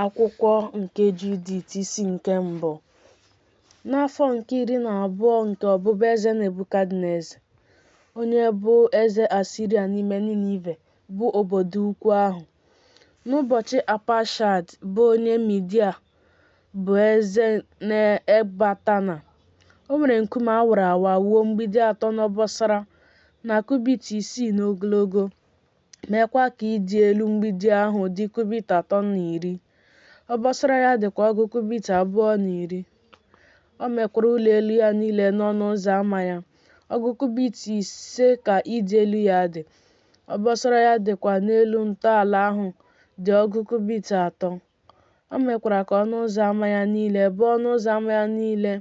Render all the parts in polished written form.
Akwụkwọ nke Judith isi nke mbụ. N'afọ nke 12 nke ọbụbụeze Nebukadneza, onye bụ eze Asiria n'ime Ninive, bụ obodo ukwu ahụ, n'ụbọchị Apakshad bụ onye Midia bụ eze n'Ekbatana, o were nkume a wara awa wuo mgbidi atọ n'obosara na kubit isii n'ogologo, meekwa ka ịdị elu mgbidi ahụ dị kubit 30, obosara ya dịkwa ọgụ kubit 20. O mekwara ụlọ elu ya niile n'ọnụ ụzọ ama ya, ọgụ kubit 5 ka ịdị elu ya dị, obosara ya dịkwa n'elu ntọala ahụ dị ọgụ kubit 3. O mekwara ka ọnụ ụzọ ama ya niile, bụ ọnụ ụzọ ama ya niile,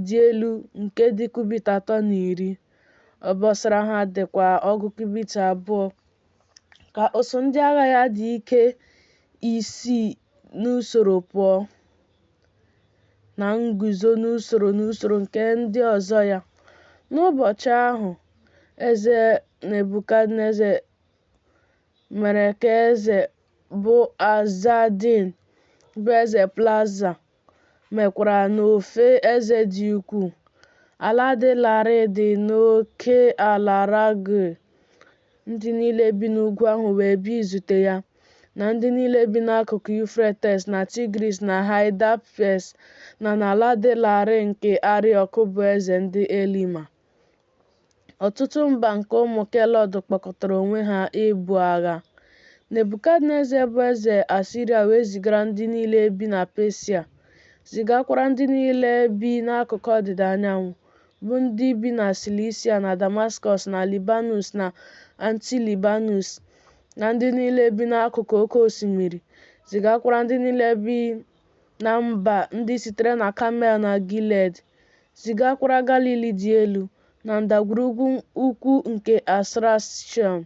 dị elu nke dị kubit 30, obosara ha dịkwa ọgụ kubit 2, ka usuu ndị agha ya dị ike isi n'usoro pụọ, na nguzo n'usoro n'usoro nke ndị ọzọ ya. N'ụbọchị ahụ, eze Nebukadneza mere ka eze bụ Azadin, bụ eze Plaza, mekwara n'ofe eze dị ukwuu. Ala dị larịị dị n'oke ala Rague. Ndị niile bi n'ugwu ahụ wee bịa izute ya, na ndị niile bi n'akụkụ Yufretes na Tigris na Haịdaspes na n'ala dị larịị nke Ariok bụ eze ndị Elima. Ọtụtụ mba nke ụmụ Kelọd kpọkọtara onwe ha ibu agha. Nebukadneza bụ eze Asiria wee zigara ndị niile bi na Pesia, zigakwara ndị niile bi n'akụkụ ọdịda anyanwụ, bụ ndị bi na Silisia na Damaskọs na Libanọs na Antilibanọs, na ndị niile bi n'akụkụ oke osimiri, zigakwara ndị niile bi na mba ndị sitere na Kamel na Gilead, zigakwara Galili dị elu, na ndagwurugwu ukwu nke Asrashọn,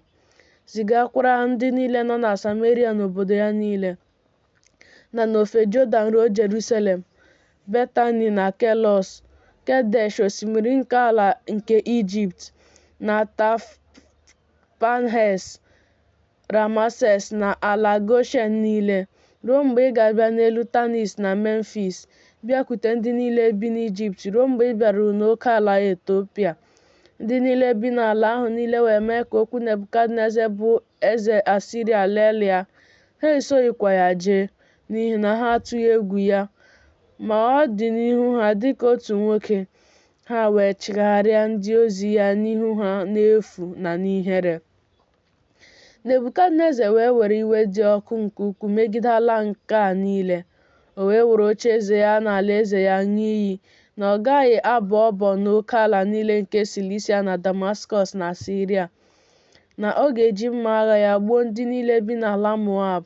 zigakwara ndị niile nọ na Sameria na obodo ya niile, na n'ofe Jọdan ruo Jerusalem, Betani na Kelos, Kedesh, osimiri nke ala nke Ijipt, na Tafpanhes, Rameses na ala Goshen niile, ruo mgbe ị ga-abịa n'elu Tanis na Memfis, bịakwute ndị niile bi n'Ijipt ruo mgbe ị bịaruru n'oke ala Etiopia. Ndị niile bi n'ala ahụ niile wee mee ka okwu Nebukadneza bụ eze Asiria lelịa, ha esoghịkwa ya jee, n'ihi na ha atụghị egwu ya, ma ọ dị n'ihu ha dịka otu nwoke, ha wee chigharịa ndị ozi ya n'ihu ha n'efu na n'ihere. Nebukadneza wee were iwe dị ọkụ nke ukwuu megide ala nke a niile. O wee were ocheeze ya na alaeze ya ṅụọ iyi na ọ gaghị abọ ọbọ n'oke ala niile nke Silisia na Damaskọs na Siria, na ọ ga-eji mma agha ya gbuo ndị niile bi n'ala Moab,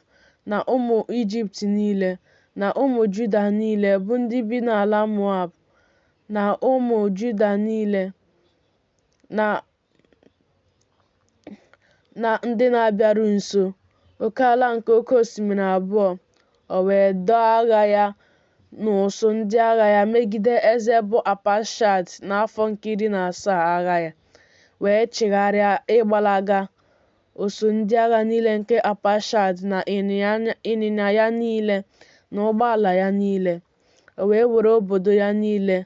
na ụmụ Ijipt niile, na ụmụ Juda niile, bụ ndị bi n'ala Moab, na ụmụ Juda niile, na ndị na-abịaru nso, oke ala nke oke osimiri abụọ. O wee dọọ agha ya na usuu ndị agha ya megide eze bụ Apakshad n'afọ nke 17 agha ya, wee chigharịa ịgbalaga usuu ndị agha niile nke Apakshad na ịnyịnya ya niile na ụgbọala ya niile. O wee were obodo ya niile,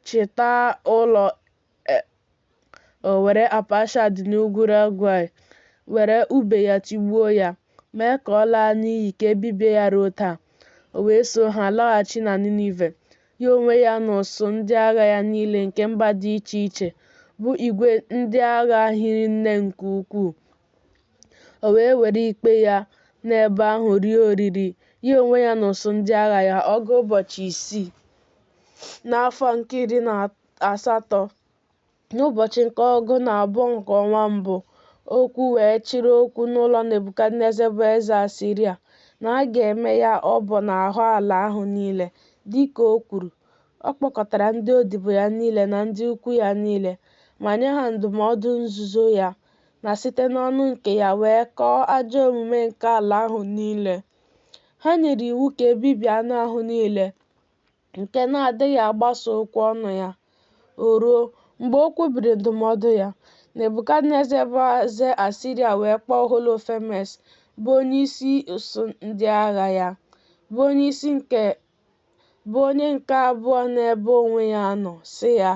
chịta ụlọ o were Apakshad n'ugwu Rague, were ube ya tigbuo ya, mee ka ọ laa n'iyi ka e bibie ya ruo taa. O wee so ha laghachi na Ninive, ya onwe ya na usuu ndị agha ya niile nke mba dị iche iche, bụ igwe ndị agha hiri nne nke ukwuu. O wee were ikpe ya n'ebe ahụ rie oriri, ya onwe ya na usuu ndị agha ya, ọgụ ụbọchị isii. N'afọ nke 18, n'ụbọchị nke 12 nke ọnwa mbụ, okwu wee chịrị okwu n'ụlọ Nebukadneza bụ eze Asiria, na a ga-eme ya ọbọ n'ahụ ala ahụ niile, dị ka o kwuru. Ọ kpọkọtara ndị odibo ya niile na ndị ukwu ya niile, ma nye ha ndụmọdụ nzuzo ya, na site n'ọnụ nke ya wee kọọ ajọ omume nke ala ahụ niile. Ha nyere iwu ka e bibie anụ ahụ niile nke na-adịghị agbaso okwu ọnụ ya. O ruo, mgbe o kwubiri ndụmọdụ ya, Nebukadneza bụ eze Asiria wee kpọọ Holofernes, bụ onyeisi ụsụụ ndị agha ya, bụ onye nke abụọ n'ebe onwe ya nọ, sị ya,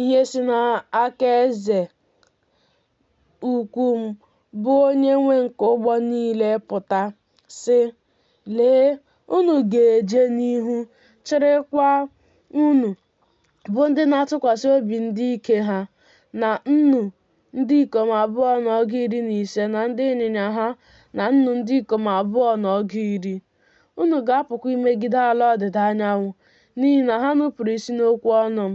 Ihe si n'aka eze ukwu m, bụ onyenwe nke ụgbọ niile, pụta, sị, Lee, unu ga-eje n'ihu, chịrịkwa unu, bụ ndị na-atụkwasị obi n'ike ha, na nnu ndị ikom abụọ na ọgụ iri na ise na ndị ịnyịnya ha na nnu ndị ikom abụọ na ọgụ iri. Unu ga-apụkwa imegide ala ọdịda anyanwụ, n'ihi na ha nupụrụ isi n'okwu ọnụ m.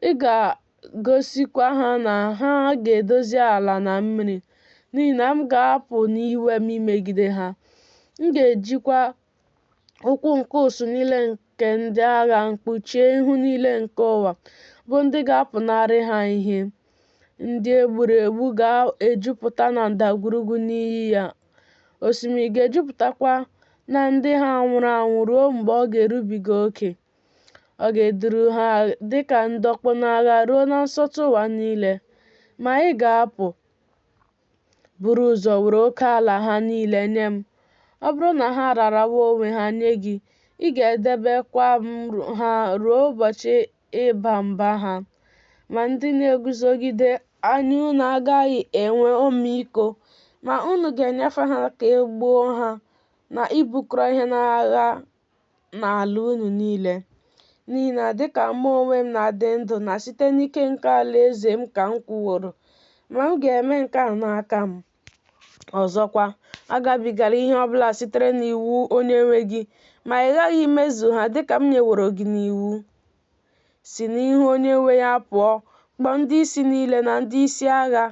Ị ga-egosikwa ha na ha ga-edozi ala na mmiri, n'ihi na m ga-apụ n'iwe m imegide ha. M ga-ejikwa ụkwụ nke ụsụụ niile nke ndị agha m kpuchie ihu niile nke ụwa, bụ ndị ga-apụnarị ha ihe. Ndị e gburu egbu ga-ejupụta na ndagwurugwu n'ihi ya, osimiri ga-ejupụtakwa na ndị ha nwụrụ anwụ ruo mgbe ọ ga-erubiga oke. Ọ ga-eduru ha dị ka ndọkpụ n'agha ruo na nsọtụ ụwa niile. Ma ị ga-apụ, buru ụzọ were oke ala ha niile nye m. Ọ bụrụ na ha ararawo onwe ha nye gị, ị ga-edebekwa m ha ruo ụbọchị ịba mba ha. Ma ndị na-eguzogide anya unu agaghị enwe ọmịiko, ma unu ga-enyefe ha ka e gbuo ha na ibukọrọ ihe n'agha n'ala unu niile. N'ihi na dịka mụ onwe m na-adị ndụ na site n'ike nke alaeze m ka m kwuworo, ma m ga-eme nke a n'aka m. Ọzọkwa, agabigala ihe ọbụla sitere n'iwu onyenwe gị, ma ị ghaghị imezu ha dịka m nyeworo gị n'iwu. Si n'ihu onyenwe ya pụọ, kpọọ ndị isi niile na ndị isi agha,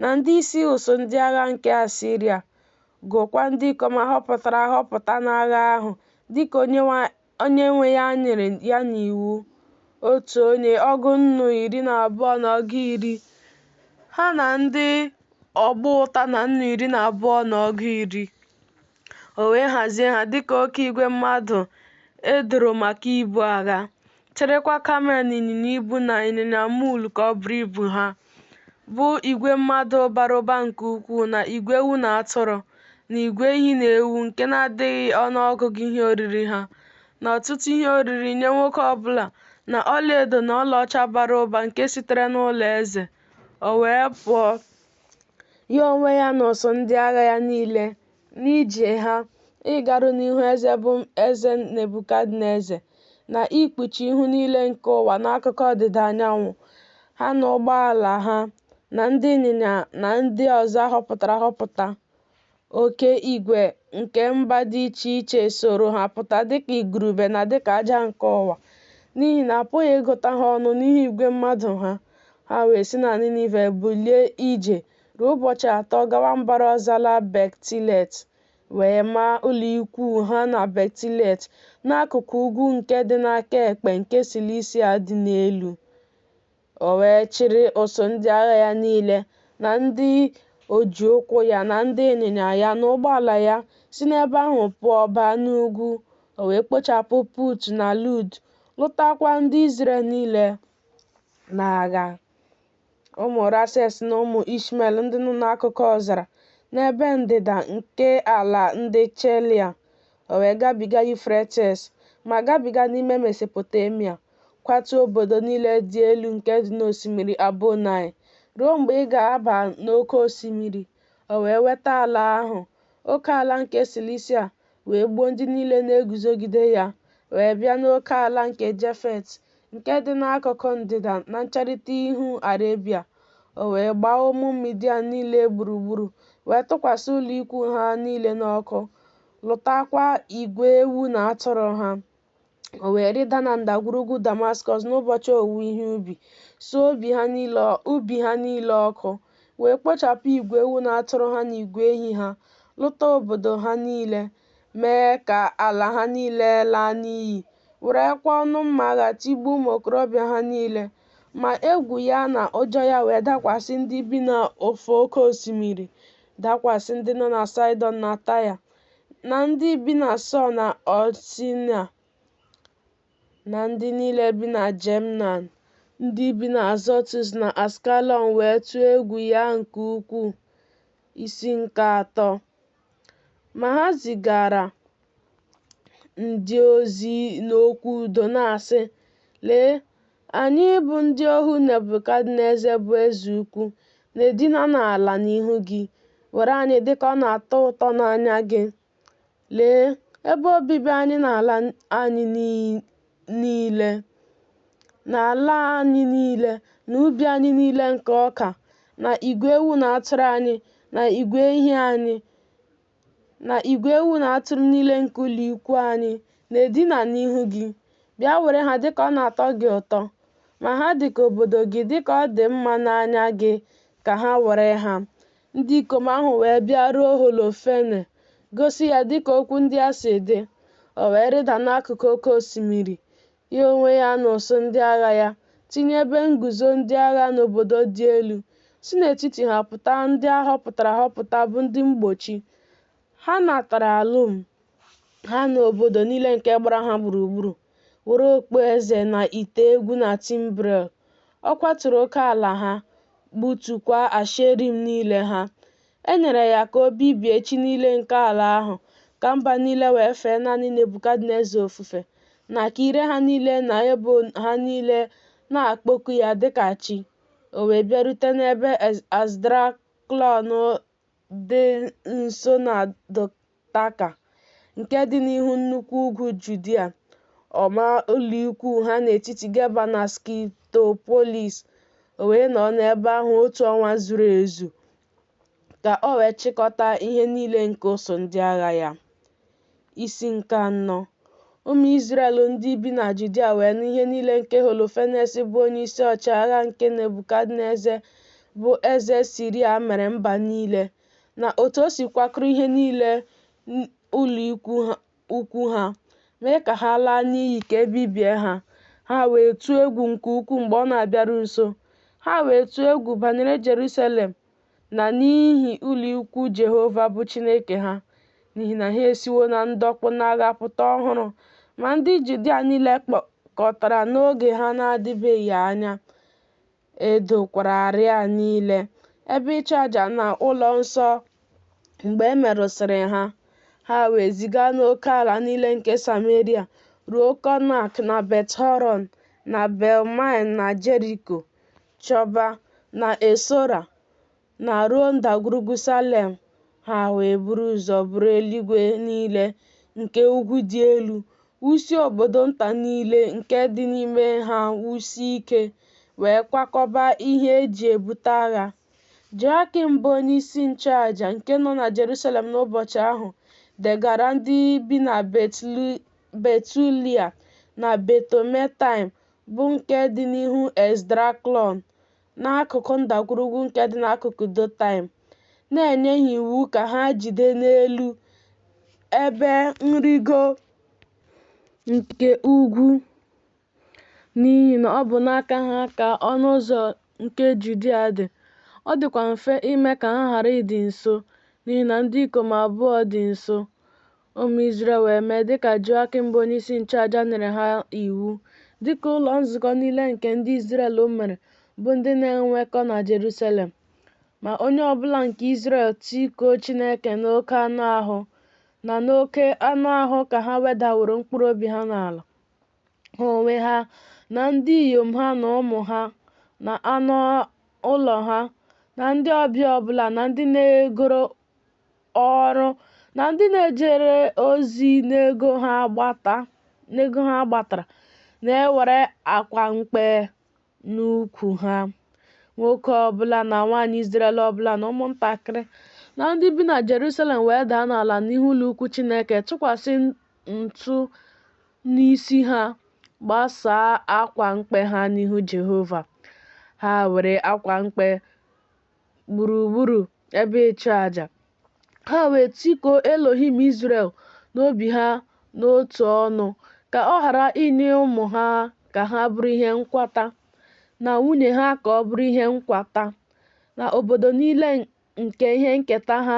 na ndị isi ụsụụ ndị agha nke Asịrịa, gụọkwa ndị ikom a họpụtara ahọpụta n'agha ahụ, dịka onyenwe ya nyere ya n'iwu, otu onye ọgụ nnu iri na abụọ na ọgụ iri, ha na ndị ọgba ụta na nnu iri na abụọ na ọgụ iri. O wee hazie ha dịka oke igwe mmadụ e doro maka ibu agha, chịrịkwa kamel na ịnyịnya ibu na ịnyịnya muul ka ọ bụrụ ibu ha, bụ igwe mmadụ bara ụba nke ukwuu, na igwe ewu na atụrụ, na igwe ehi na ewu, nke na-adịghị ọnụọgụgụ ihe oriri ha, na ọtụtụ ihe oriri nye nwoke ọbụla, na ọlaedo na ọlaọcha bara ụba nke sitere n'ụlọ eze. O wee pụọ, ya onwe ya na ụsụụ ndị agha ya niile, n'ije ha ịgaru n'ihu eze bụ eze Nebukadneza, na ikpuchi ihu niile nke ụwa n'akụkụ ọdịda anyanwụ, ha na ụgbọala ha, na ndị ịnyịnya na ndị ọzọ a họpụtara ahọpụta. Oke igwe nke mba dị iche iche soro ha pụta dịka igurube na dịka aja nke ụwa, n'ihi na a pụghị ịgụta ha ọnụ n'ihi igwe mmadụ ha. Ha wee si na Ninive bulie ije ruo ụbọchị atọ gawa mbara ọzara Bektilet, wee maa ụlọikwuu ha na Bektilet n'akụkụ ugwu nke dị n'aka ekpe nke Silisia dị n'elu. O wee chịrị ụsụụ ndị agha ya niile na ndị oji ụkwụ ya na ndị ịnyịnya ya na ụgbọala ya si n'ebe ahụ pụọ baa n'ugwu. O wee kpochapụ Put na Lud, lụtakwa ndị Izrel niile n'agha. Ụmụ Rases na ụmụ Ishmel ndị nọ n'akụkụ ọzara, n'ebe ndịda nke ala ndị Chaldia. O wee gabiga Yufretis, ma gabiga n'ime Mesopotemia, kwatuo obodo niile dị elu nke dị n'osimiri Abo Naịl, ruo mgbe ị ga-aba n'oke osimiri. O wee nweta ala ahụ, oke ala nke Silisia, wee gbuo ndị niile na-eguzogide ya, wee bịa n'oke ala nke Jafet, nke dị n'akụkụ ndịda na ncherịta ihu Arebia. O wee gbaa ụmụ Midian niile gburugburu, wee tụkwasị ụlọikwuu ha niile n'ọkụ, lụtakwa igwe ewu na atụrụ ha. O wee rịda na ndagwurugwu Damaskọs n'ụbọchị owuwe ihe ubi, suo ubi ha niile ọkụ, wee kpochapụ igwe ewu na atụrụ ha na igwe ehi ha, lụta obodo ha niile, mee ka ala ha niile laa n'iyi, werekwa ọnụ mma agha tigbuo ụmụ okorobịa ha niile. Ma egwu ya na ụjọ ya wee dakwasị ndị bi n'ofe oke osimiri, dakwasị ndị nọ na Saịdọn na Taịa, na ndị bi na Sọ na Ọsịna, na ndị niile bi na Jemnan. Ndị bi na Azọtus na Askalọn wee tụọ egwu ya nke ukwuu. Isi nke atọ. Ma ha zigara ndị ozi n'okwu udo, na-asị, Lee, anyị bụ ndị ohu Nebukadneza bụ eze ukwu, na-edina n'ala n'ihu gị, were anyị dịka ọ na-atọ ụtọ n'anya gị. Lee, ebe obibi anyị na ala anyị niile, na ala anyị niile, na ubi anyị niile nke ọka, na igwe ewu na atụrụ anyị, na igwe ehi anyị, na igwe ewu na atụrụ niile nke ụlọ ikwu anyị, na-edina n'ihu gị. Bịa were ha dịka ọ na-atọ gị ụtọ. Ma ha dị ka obodo gị, dịka ọ dị mma n'anya gị ka ha were ha. Ndị ikom ahụ wee bịaruo Holofene, gosi ya dịka okwu ndị a si dị. O wee rịda n'akụkụ oke osimiri, ya onwe ya na ụsụụ ndị agha ya, tinye ebe nguzo ndị agha n'obodo dị elu, si n'etiti ha pụta ndị a họpụtara ahọpụta bụ ndị mgbochi. Ha natara alụm ha na obodo niile nke gbara ha gburugburu, were okpueze na ite egwu na timbrel. Ọ kwaturu oke ala ha, gbutukwa Asherim niile ha. E nyere ya ka o bibie chi niile nke ala ahụ, ka mba niile wee fee naanị Nebukadneza ofufe, na ka ire ha niile na ebo ha niile na-akpọku ya dịka chi. O wee bịarute n'ebe Esdraklọn dị nso na Dotaka, nke dị n'ihu nnukwu ugwu Judia. Ọ maa ụlọikwuu ha n'etiti Geba na Skitopolis. O wee nọọ n'ebe ahụ otu ọnwa zuru ezu, ka o wee chịkọta ihe niile nke ụsụụ ndị agha ya. Isi nke anọ. Ụmụ Izrel ndị bi na Judia wee nụ ihe niile nke Holofenes bụ onyeisi ọchịagha nke Nebukadneza bụ eze Siria mere mba niile, na otu o si kwakọrọ ihe niile ụlọ ukwu ha, mee ka ha laa n'iyi ka e bibie ha. Ha wee tụọ egwu nke ukwuu mgbe ọ na-abịaru nso. Ha wee tụọ egwu banyere Jerusalem na n'ihi ụlọikwu Jehova bụ Chineke ha, n'ihi na ha esiwo na ndọkpụ n'agha pụta ọhụrụ. Ma ndị Judia niile kpọkọtara n'oge ha na-adịbeghị anya, e dokwara arịa niile, ebe ịchụaja na ụlọ nsọ mgbe e merụsịrị ha. Ha wee ziga n'oke ala niile nke Sameria, ruo Kọnak na Bet-horon na Bel-maim na Jeriko, Choba na Esora, na ruo ndagwurugwu Salem. Ha wee buru ụzọ buru eluigwe niile nke ugwu dị elu, wusie obodo nta niile nke dị n'ime ha wusie ike, wee kwakọba ihe e ji ebute agha. Jehoiakim bụ onyeisi nchụaja nke nọ na Jerusalem n'ụbọchị ahụ degara ndị bi na Betulia na Betometaim bụ nke dị n'ihu Esdraklọn, n'akụkụ ndagwurugwu nke dị n'akụkụ Dotaim, na-enye ha iwu ka ha jide n'elu ebe nrịgo nke ugwu, n'ihi na ọ bụ n'aka ha ka ọnụ ụzọ nke Judia dị, ọ dịkwa mfe ime ka ha ghara ịdị nso, n'ihi na ndị ikom abụọ dị nso. Ụmụ Izrel wee mee dịka Jehoiakim bụ onyeisi nchụaja nyere ha iwu, dịka ụlọ nzukọ niile nke ndị Izrel mere, bụ ndị na-enwekọ na Jerusalem. Ma onye ọbụla nke Izrel tikuo Chineke n'oke anụ ahụ, na n'oke anụ ahụ ka ha wedaworo mkpụrụ obi ha n'ala, ha onwe ha na ndị inyom ha na ụmụ ha na anụ ụlọ ha na ndị ọbịa ọbụla na ndị na-egoro ọrụ na ndị na-ejere ozi n'ego ha gbatara, na-ewere akwa mkpe n'ukwu ha. Nwoke ọbụla na nwaanyị Izrel ọbụla na ụmụntakịrị na ndị bi na Jerusalem wee daa n'ala n'ihu ụlọ ukwu Chineke, tụkwasị ntụ n'isi ha, gbasaa akwa mkpe ha n'ihu Jehova. Ha were akwa mkpe gburugburu ebe ịchụaja. Ha wee tikuo Elohim Izrel n'obi ha n'otu ọnụ, ka ọ ghara inye ụmụ ha ka ha bụrụ ihe nkwata, na nwunye ha ka ọ bụrụ ihe nkwata, na obodo niile nke ihe nketa ha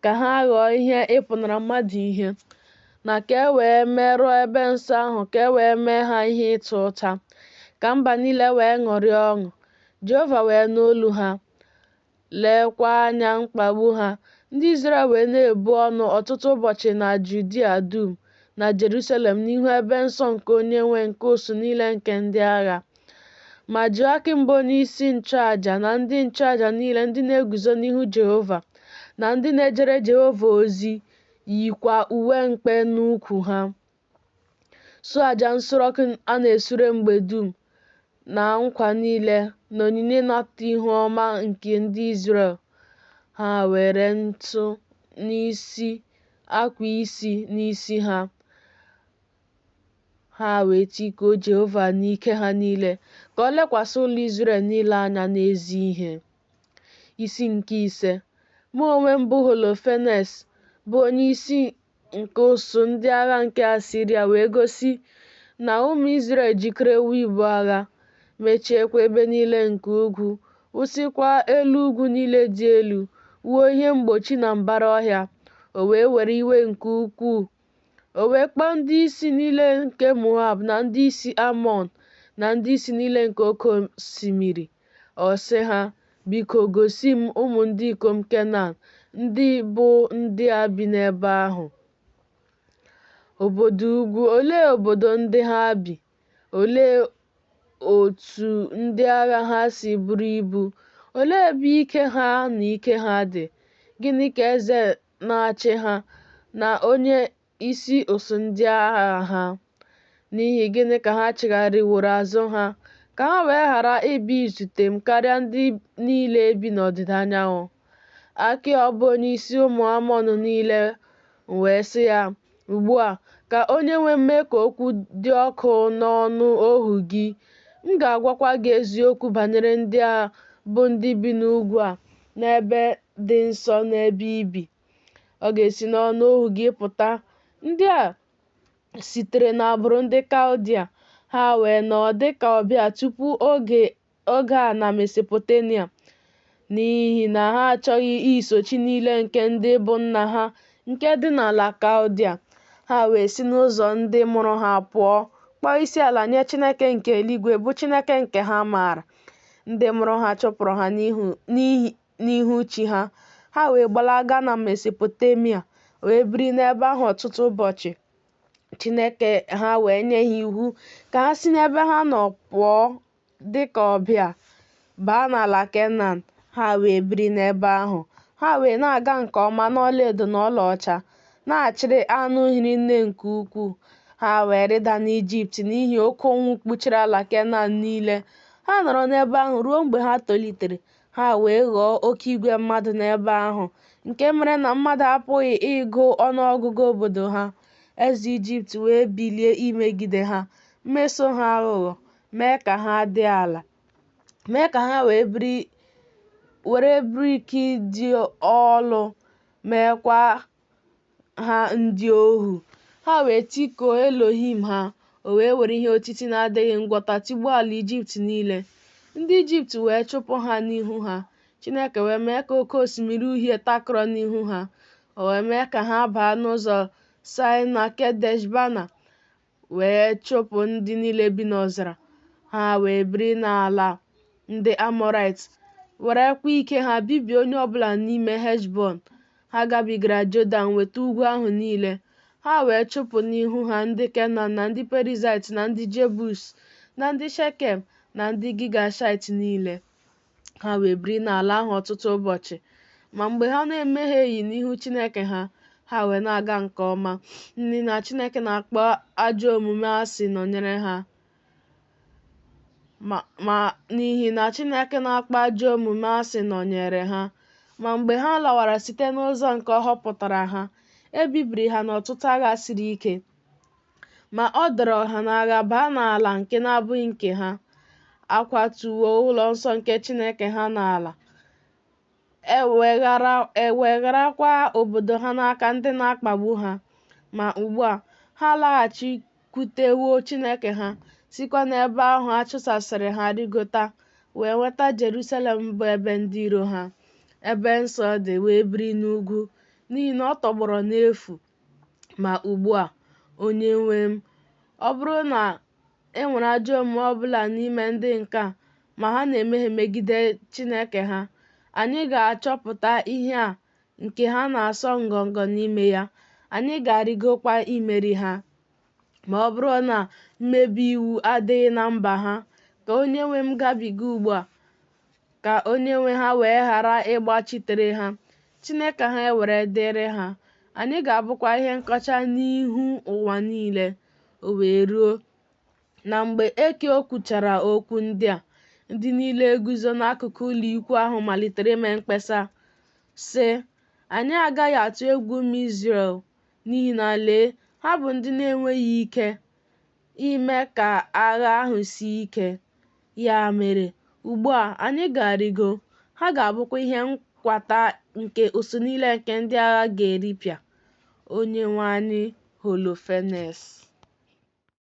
ka ha ghọọ ihe ịpụnara mmadụ ihe, na ka e wee merụọ ebe nsọ ahụ ka e wee mee ha ihe ịta ụta, ka mba niile wee ṅụrịa ọṅụ. Jehova wee nụ olu ha, leekwa anya mkpagbu ha, Ndị Izrel wee na-ebu ọnụ ọtụtụ ụbọchị na Judia dum na Jeruselem n'ihu ebe nsọ nke Onye-nwe nke ụsụ nile nke ndị agha. Ma Joakim bụ onyeisi nchụaja na ndị nchụaja niile ndị na-eguzo n'ihu Jehova na ndị na-ejere Jehova ozi yikwa uwe mkpe n'ukwu ha, suo aja nsure ọkụ a na-esure mgbe dum na nkwa niile na onyinye ịnata ihu ọma nke ndị Izrel. Ha were ntụ n'isi akwa isi n'isi ha. Ha wee tikuo Jehova n'ike ha niile ka o lekwasị ụlọ Izrel niile anya n'ezi ihe. Isi nke ise. Mụ onwe m bụ Holofenes, bụ onyeisi nke ụsụụ ndị agha nke Asiria wee gosi na ụmụ Izrel ejikerewo ibu agha, mechiekwa ebe niile nke ugwu, wusikwa elu ugwu niile dị elu, wuo ihe mgbochi na mbara ọhịa. O wee were iwe nke ukwuu. O wee kpọọ ndị isi niile nke Moab na ndị isi Amọn na ndị isi niile nke oke osimiri. Ọ sị ha, Biko gosi m ụmụ ndị ikom Kenan ndị bụ ndị a bi n'ebe ahụ. Obodo ugwu, olee obodo ndị ha bi? Olee otu ndị agha ha si buru ibu? Olee ebe ike ha na ike ha dị? Gịnị ka eze na-achị ha na onye isi ụsụụ ndị agha ha? N'ihi gịnị ka ha chigharịworo azụ ha, ka ha wee ghara ịbịa izute m karịa ndị niile bi n'ọdịda anyanwụ? Akiọ bụ onyeisi ụmụ Amọn niile. M wee sị ya, Ugbu a, ka onyenwe m mee ka okwu dị ọkụ n'ọnụ ohu gị, m ga-agwakwa gị eziokwu banyere ndị a bụ ndị bi n'ugwu a, n'ebe dị nso n'ebe i bi. Ọ ga-esi n'ọnụ ohu gị pụta. Ndị a sitere n'agbụrụ ndị Kaldia, ha wee nọọ dị ka ọbịa tupu oge a na Mesopotemia, n'ihi na ha achọghị iso chi niile nke ndị bụ nna ha nke dị n'ala Kaldia. Ha wee si n'ụzọ ndị mụrụ ha pụọ, kpọọ isiala nye Chineke nke eluigwe, bụ Chineke nke ha maara. Ndị mụrụ ha chụpụrụ ha n'ihu chi ha. Ha wee gbalaga na Mesopotemia, wee biri n'ebe ahụ ọtụtụ ụbọchị. Chineke ha wee nye ha iwu ka ha si n'ebe ha nọ pụọ dị ka ọbịa, baa n'ala Kenan, ha wee biri n'ebe ahụ. Ha wee na-aga nke ọma n'ọlaedo na ọlaọcha, na-achịrị anụ hiri nne nke ukwuu. Ha wee rịda n'Ijipt n'ihi oke ụnwụ kpuchiri ala Kenan niile. Ha nọrọ n'ebe ahụ ruo mgbe ha tolitere, ha wee ghọọ oke igwe mmadụ n'ebe ahụ, nke mere na mmadụ apụghị ịgụ ọnụọgụgụ obodo ha. Eze Ijipt wee bilie imegide ha, meso ha aghụghọ, mee ka ha dị ala, mee ka ha were brik dị olu, meekwa ha ndị ohu. Ha wee tikuo Elohim ha, o wee were ihe otiti na-adịghị ngwọta tigbuo ala Ijipt niile. Ndị Ijipt wee chụpụ ha n'ihu ha. Chineke wee mee ka oke osimiri uhie takọrọ n'ihu ha. O wee mee ka ha baa n'ụzọ Saịnaị Kedesh Bana, wee chụpụ ndị niile bi n'ọzara. Ha wee biri n'ala ndị Amọrait, werekwa ike ha bibie onye ọbụla n'ime Heshbọn. Ha gabigara Jọdan nweta ugwu ahụ niile. Ha wee chụpụ n'ihu ha ndị Kenan na ndị Perizaịt na ndị Jebus na ndị Shekem na ndị Gigashait niile. Ha wee biri n'ala ahụ ọtụtụ ụbọchị. Ma mgbe ha na-emehieghị n'ihu Chineke ha, ha wee na-aga nke ọma, n'ihi na Chineke na-akpọ ajọ omume asị nọnyere ha. Ma n'ihi na Chineke na-akpọ ajọ omume asị nọnyere ha. Ma mgbe ha lawara site n'ụzọ nke ọ họpụtara ha, e bibiri ha n'ọtụtụ agha siri ike. Ma ọ dọrọ ha n'agha baa n'ala nke na-abụghị nke ha. A kwatuwo ụlọ nsọ nke Chineke ha n'ala, e wegharakwa obodo ha n'aka ndị na-akpagbu ha. Ma ugbu a, ha alaghachikwutewo Chineke ha, sikwa n'ebe ahụ a chụsasịrị ha rịgota, wee nweta Jerusalem bụ ebe ndị iro ha, ebe nsọ dị, wee biri n'ugwu, n'ihi na ọ tọgbọrọ n'efu. Ma ugbu a, Onyenwe m, ọ bụrụ na e nwere ajọ omume ọ bụla n'ime ndị nke a, ma ha na-emehie megide Chineke ha, anyị ga-achọpụta ihe a nke ha na-asọ ngọngọ n'ime ya, anyị ga-arịgokwa imeri ha. Ma ọ bụrụ na mmebi iwu adịghị na mba ha, ka onyenwe m gabiga ugbu a, ka onyenwe ha wee ghara ịgbachitere ha, Chineke ha ewere dịrị ha, anyị ga-abụkwa ihe nkọcha n'ihu ụwa niile. O wee ruo na mgbe Ekio kwuchara okwu ndị a, ndị niile guzo n'akụkụ ụlọikwuu ahụ malitere ime mkpesa, sị, Anyị agaghị atụ egwu ụmụ Izrel, n'ihi na, lee, ha bụ ndị na-enweghị ike ime ka agha ahụ sie ike. Ya mere, ugbu a, anyị ga-arịgo, ha ga-abụkwa ihe nkwata nke usuu niile nke ndị agha ga-eripịa. Onyenwe anyị Holofenes.